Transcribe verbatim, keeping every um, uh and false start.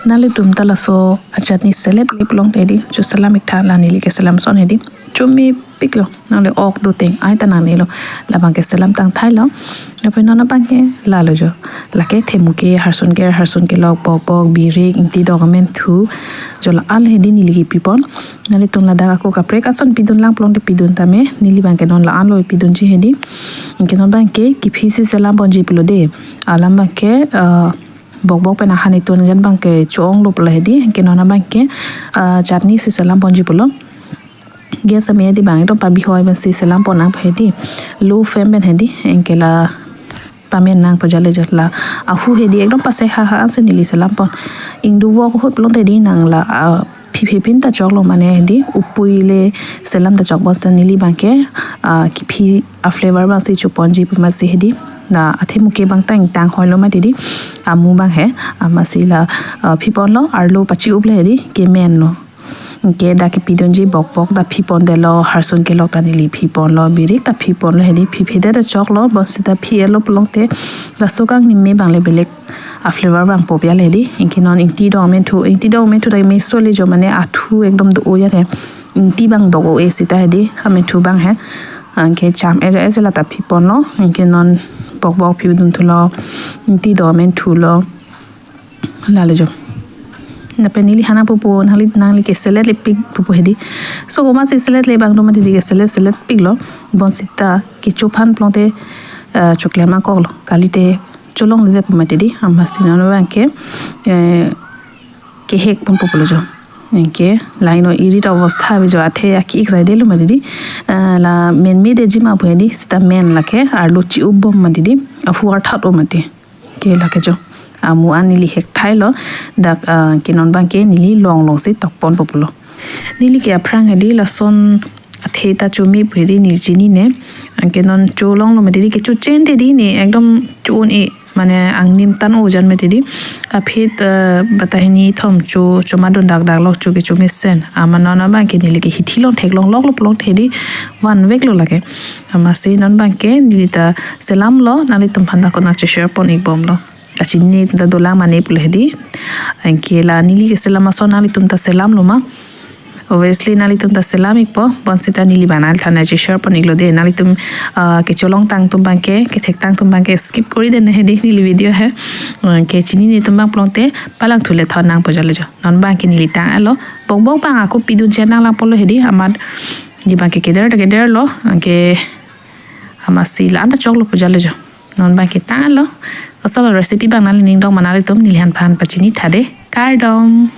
Nanglitum ta laso achutney selet le pulote hedi, choselam ik tha, la neli keselam ason hedi chomepiklo. Nangli ok do teng ai ta nangnelo, labang ke selam tang thailo. Lapen non abang ke lalo jo, lake themuke, harsun ke, harsun kelok, bokbok, birik, ingti dok amen thu, jo la-an hedi neli kepipon. Nanglitum ladak ako kaprek ason pidun lang pulote pidun tame, neli abang ke non la-anlo pidunji hedi. Anke non abang ke kephi si selam ponji pulo de. Alam abang ke, eh, bokbok pen ahan itun jan abang ke cho-onglo pulo hedi. Anke non abang ke, ah, chutney si selam ponji pulo. Gas ame hedi abang ekdom pabihoi pen si selam pon nang hedi. Low flame pen hedi. Anke la pamen nang pu jale jo, la ahu hedi ekdom pasek ha ha ansi neli selam pon. Ingduk vok ahut pulote hedi nang la, ah, phiphi pin ta choklo, mane hedi upui le selam ta chok, bonta neli abang ke, ah, kephi a-flavor abang si choponji pu amatsi hedi. La athemuke abang ta ingtang hoilo mati di. Amu abang he, amatsi la, ah, phiponlo, arlo pachi-up le hedi kemenlo. Anke dak kepidunji bokbok ta phiponlo, harsun kelok ta neli phiponlo, birik ta phiponlo hedi, phiphi det ta choklo, bonsita phi-etlo pulote laso kangnim me abang le belek a-flavor abang pop jale hedi. Anke non ingti dok amen thu, ingti dok amen thu ta meso le jo, mane athu ekdom do-o jate. Ingti abang dok-o-e seta hedi, amen thu abang he. Anke cham-e ja-e si la ta phiponlo. Anke non bokbok phidun thulo, ingti dok amen thulo. Lalo jo. Lapen neli hana pupu, nangli, nangli keselet le pik pupu hedi. So komatsi selet le abang do mati di, keselet selet piklo. Bonsita kecho aphan pulote, eh, choklem akoklo. Kalite cholongle det pu mati di. Amatsi non abang ke, eh, kehek ponpo pulo jo. Anke laino irit obostha ave jo, athe aki-ik saidelo mati di. Eh, la menme detji ma pu hedi, seta men lake, arlo chi-up bom mati di. Ahu arthat o mati. Ke lake jo. Amu an neli hek thailo, dak, ah, ke non abang ke neli longlong si tok ponpo pulo. Neli ke aphrang hedi lason athe ta chome pu hedi neli chinine. Anke non cholonglo mati di, kecho chen te di ne ekdom cho-un-e, mane angnim tan-o jan mati di. Aphi ta, eh, bata hini thom cho, choma dun dak daklo, cho kecho mesen. Amat non abang ke neli ke hithi long theklong loklo pulote hedi van veklo lake. Amatsi non abang ke neli ta selamlo, nanglitum aphan ta konat che-share pon-ik bomlo. Kachini ta dolang mane pulo hedi. Anke la neli keselam ason nanglitum ta selamlo ma. Obviously nanglitum ta selam-ikpo, bonsita neli abang nangliphan ta che-share pon-iklo de. Nanglitum, ah, kecholong tang atum abang ke, kethek tang atum abang ke skip kori dun hedi neli video he. Anke chinine atum abang pulote palangthu le thon nangpo jale jo. Non abang ke neli tang-etlo. Bokbok abang ako pidun chen nang lang pulo hedi, amat di abang ke keder ta kederlo, anke amatsi la-an ta choklo pu jale jo. Non abang ke tanglo. Kosonlo recipe abang nangli ning dong ma nanglitum neliphan pachini tha de. Kardom.